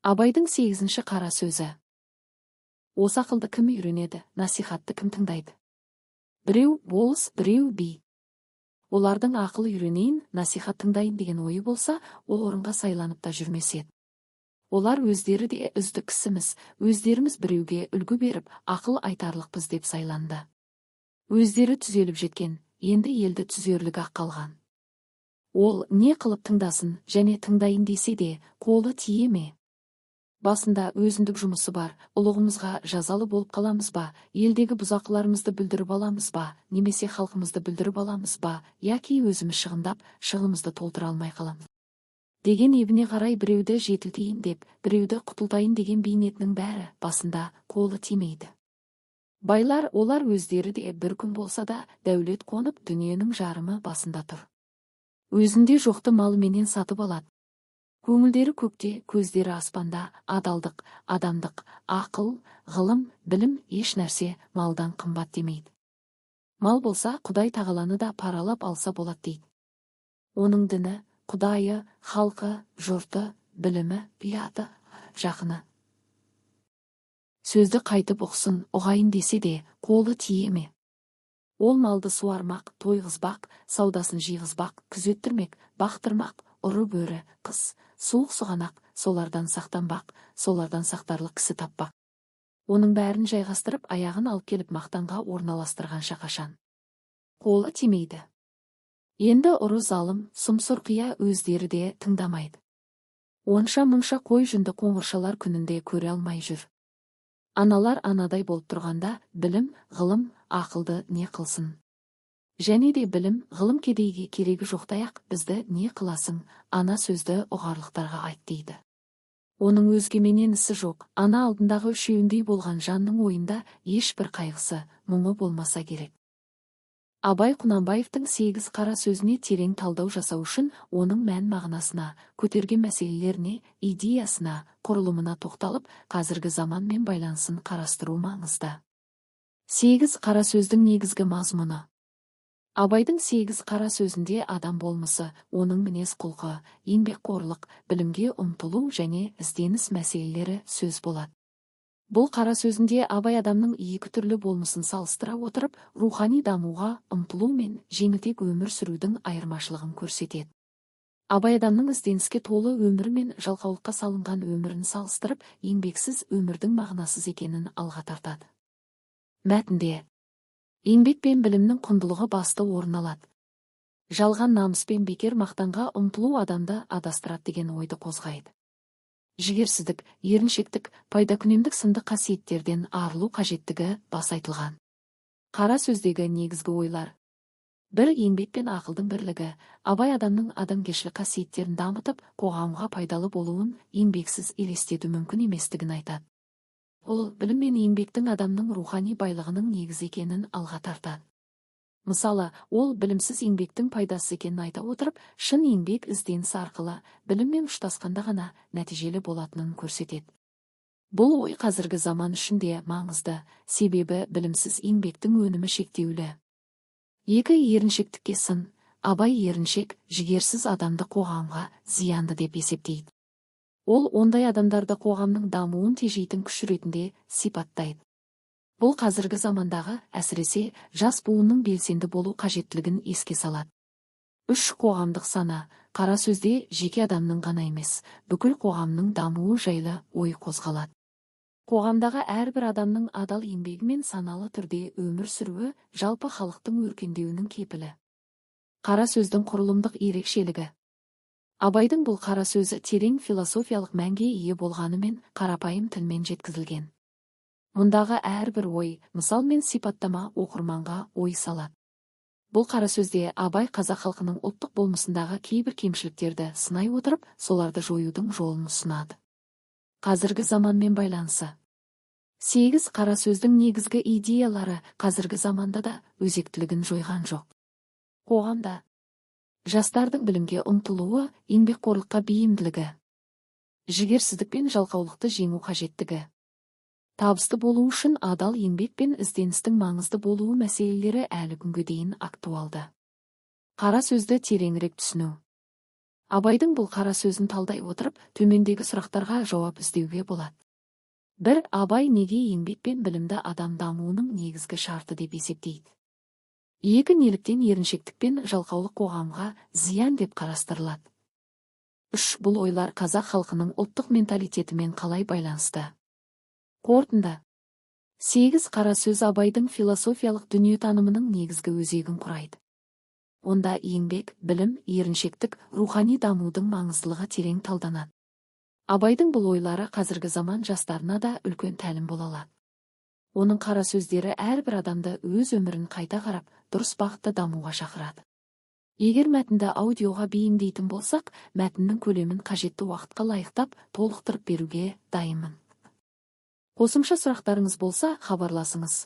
Абайдың сегізінші қара сөзі. Осы ақылды кім үйренеді, насихатты кім тыңдайды? Біреу болыс, біреу би. Олардың ақыл үйренейін, насихат тыңдайын деген ойы болса, ол орынға сайланып та жүрмес еді. Олар өздері де үздік кісіміз, өздеріміз біреуге үлгі беріп, ақыл айтарлықпыз деп сайланды. Өздері түзеліп жеткен, енді елді түзерлік-ақ қалған. Ол не қылып тыңдасын және тыңдайын десе де, қолы тие ме? Басында өзіндік жұмысы бар, ұлығымызға жазалы болып қаламыз ба, елдегі бұзақыларымызды бүлдіріп аламыз ба, немесе халқымызды бүлдіріп аламыз ба, яки өзіміз шығындап, шығымызды толтыра алмай қаламыз деген ебіне қарай біреуді жетілтейін деп, біреуді құтылтайын деген бейнетінің бәрі басында қолы тимейді. Байлар, олар өздері де бір күн болса да дәулет қонып, дүниенің жарымы басында тұр. Өзінде жоқты малыменен сатып алады. Көңілдері көкте, көздері аспанда, адалдық, адамдық, ақыл, ғылым, білім, еш нәрсе малдан қымбат демейді. Мал болса, Құдай тағаланы да паралап алса болады дейді. Оның діні, Құдайы, халқы, жұрты, білімі, ұяты, жақыны. Сөзді қайтып ұқсын, ұғайын десе де, қолы тие ме? Ол малды суармақ, тойғызбақ, саудасын жиғызбақ, күзеттірмек, бақтырмақ, ұры бөрі, қыс, суық сұғанақ, солардан сақтанбақ, солардан сақтарлық кісі таппақ. Оның бәрін жайғастырып, аяғын алып келіп мақтанға орналастырғанша қашан? Қолы тимейді. Енді ұры залым, сұм сұрқия өздері де тыңдамайды. Онша-мұнша қой жүнді қоңыршалар күнінде көре алмай жүр. Аналар анадай болып тұрғанда, білім, ғылым, ақылды не қылсын? Және де білім, ғылым кедейге керегі жоқтай-ақ, бізді не қыласың, ана сөзді ұғарлықтарға айт дейді. Оның өзгеменен ісі жоқ, ана алдындағы үшеуіндей болған жанның ойында ешбір қайғысы, мұңы болмаса керек. Абай Құнанбаевтың сегіз қара сөзіне терең талдау жасау үшін оның мән мағынасына, көтерген мәселелеріне, идеясына, құрылымына тоқталып, қазіргі заманмен байланысын қарастыру маңызды. Сегіз қара сөздің негізгі мазмұны. Абайдың сегіз қара сөзінде адам болмысы, оның мінез құлқы, еңбекқорлық, білімге ұмтылу және ізденіс мәселелері сөз болады. Бұл қара сөзінде Абай адамның екі түрлі болмысын салыстыра отырып, рухани дамуға ұмтылу мен жеңілтек өмір сүрудің айырмашылығын көрсетеді. Абай адамның ізденіске толы өмірі мен жалқаулыққа салынған өмірін салыстырып, еңбексіз өмірдің мағынасыз екенін алға тартады. Мәтінде еңбек пен білімнің құндылығы басты орын алады. Жалған намыс пен бекер мақтанға ұмтылу адамды адастырады деген ойды қозғайды. Жігерсіздік, еріншектік, пайдакүнемдік сынды қасиеттерден арылу қажеттігі баса айтылған. Қара сөздегі негізгі ойлар. Бір, еңбек пен ақылдың бірлігі. Абай адамның адамгершілік қасиеттерін дамытып, қоғамға пайдалы болуын еңбексіз елестету мүмкін еместігін айтады. Ол білім мен еңбектің адамның рухани байлығының негізі екенін алға тартады. Мысалы, ол білімсіз еңбектің пайдасыз екенін айта отырып, шын еңбек ізденіс арқылы біліммен ұштасқанда ғана нәтижелі болатынын көрсетеді. Бұл ой қазіргі заман үшін де маңызды, себебі білімсіз еңбектің өнімі шектеулі. Екі, еріншектікке сын. Абай еріншек, жігерсіз адамды қоғамға зиянды деп есептейді. Ол ондай адамдарды қоғамның дамуын тежейтін күш ретінде сипаттайды. Бұл қазіргі замандағы, әсіресе, жас буынның белсенді болу қажеттілігін еске салады. Үш, қоғамдық сана. Қара сөзде жеке адамның ғана емес, бүкіл қоғамның дамуы жайлы ой қозғалады. Қоғамдағы әрбір адамның адал еңбегімен саналы түрде өмір сүруі жалпы халықтың өркендеуінің кепілі. Қара сөздің құрылымдық ерекшелігі. Абайдың бұл қара сөзі терең философиялық мәнге ие болғанымен қарапайым тілмен жеткізілген. Мұндағы әрбір ой, мысал мен сипаттама оқырманға ой салады. Бұл қара сөзде Абай қазақ халқының ұлттық болмысындағы кейбір кемшіліктерді сынай отырып, соларды жоюдың жолын ұсынады. Қазіргі заманмен байланысы. Сегіз қара сөздің негізгі идеялары қазіргі заманда да өзектілігін жойған жоқ. Қоғамда жастардың білімге ұмтылуы, еңбекқорлыққа бейімділігі, жігерсіздік пен жалқаулықты жеңу қажеттігі, табысты болу үшін адал еңбек пен ізденістің маңызды болуы мәселелері әлі күнге дейін актуалды. Қара сөзді тереңірек түсіну. Абайдың бұл қара сөзін талдай отырып, төмендегі сұрақтарға жауап іздеуге болады. 1. Абай неге еңбек пен білімді адам дамуының негізгі шарты деп есептейді? 2. Неліктен еріншектік пен жалқаулық қоғамға зиян деп қарастырылады? 3. Бұл ойлар қазақ халқының ұлттық менталитетімен қалай байланысты? Қорытынды. 8 қара сөз Абайдың философиялық дүниетанымының негізгі өзегін құрайды. Онда еңбек, білім, еріншектік, рухани дамудың маңыздылығы терең талданады. Абайдың бұл ойлары қазіргі заман жастарына да үлкен тәлім бола алады. Оның қара сөздері әрбір адамды өз өмірін қайта қарап, дұрыс бағытта дамуға шақырады. Егер мәтінді аудиоға бейімдейтін болсақ, мәтіннің көлемін қажетті уақытқа лайықтап, толықтырып беруге дайынмын. Қосымша сұрақтарыңыз болса, хабарласыңыз.